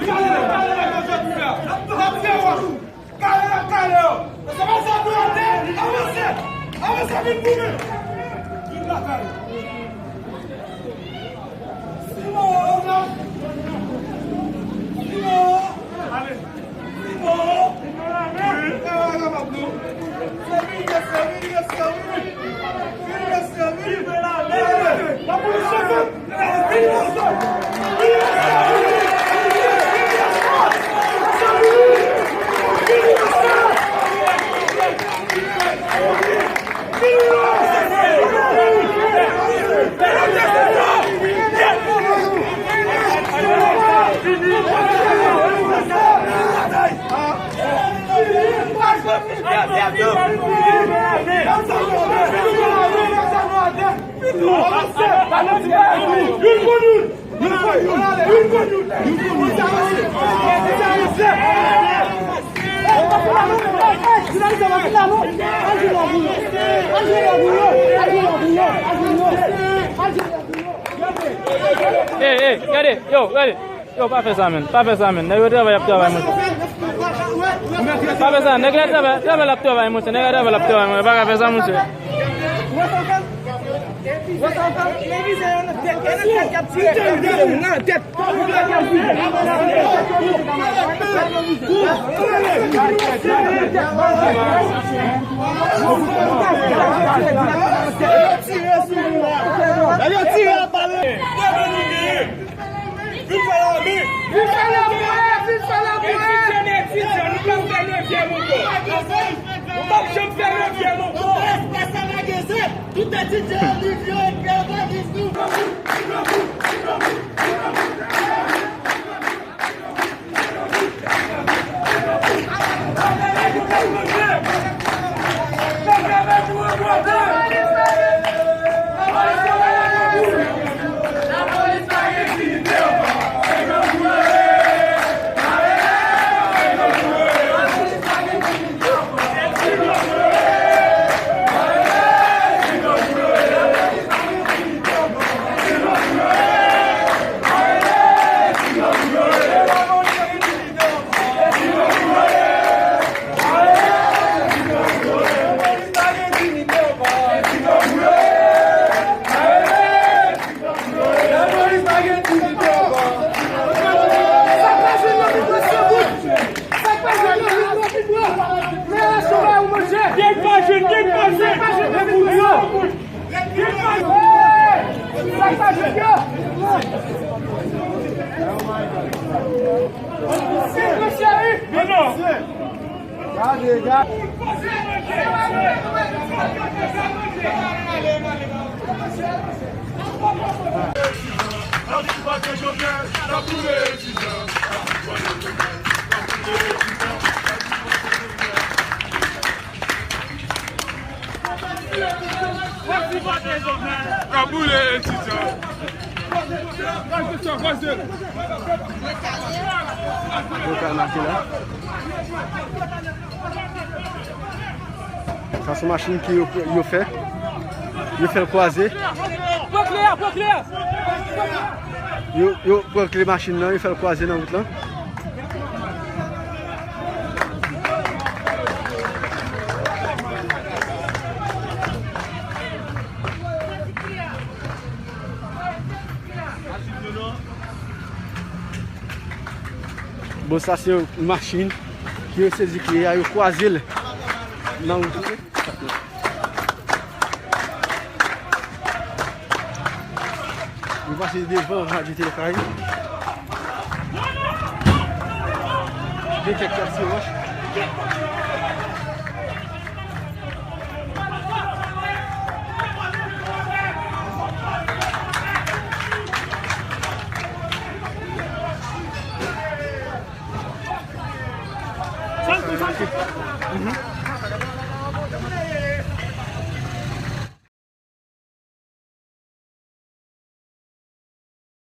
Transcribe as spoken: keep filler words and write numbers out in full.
Kale, kale, kale, kale, kale. Kale, kale, kale. Avanse, avanse, vin pou mwen. Vin lakay. Simon! Simon! Ale! Simon! Simon! Simon! Simon! Simon! Simon! Simon! Ey, ey, gade, yo, gade. Yo, pa fè sa, menn. Pa fè sa, menn. Nèg yo travay, y ap travay, monchè. Pa fè sa, nèg la travay, travay, l ap travay, monchè. Nèg la travay, l ap travay, monchè. Pa ka fè sa, monchè. Vin fè lame! Vin fè lame! Vin fè lame! Etidyan, etidyan, nou p ap fè nevyèm ankò. Nou p ap janm fè nevyèm ankò. Tout etidyan, Olivier, Pierre Maurice, nou. Gade, gade. N ap boule etidyan. Yo ka make la. Sa se machin ki yo, yo fè. Yo fè l kwaze. Pran kle a, pran kle a. Yo, yo pran kle machin nan, yo fè l kwaze nan wout lan. Bon, sa se yon machin ki yo sezi kle a, yo kwaze l nan wout. Yo pase devan radyo Telekay. Gen kèk kèk ti wòch.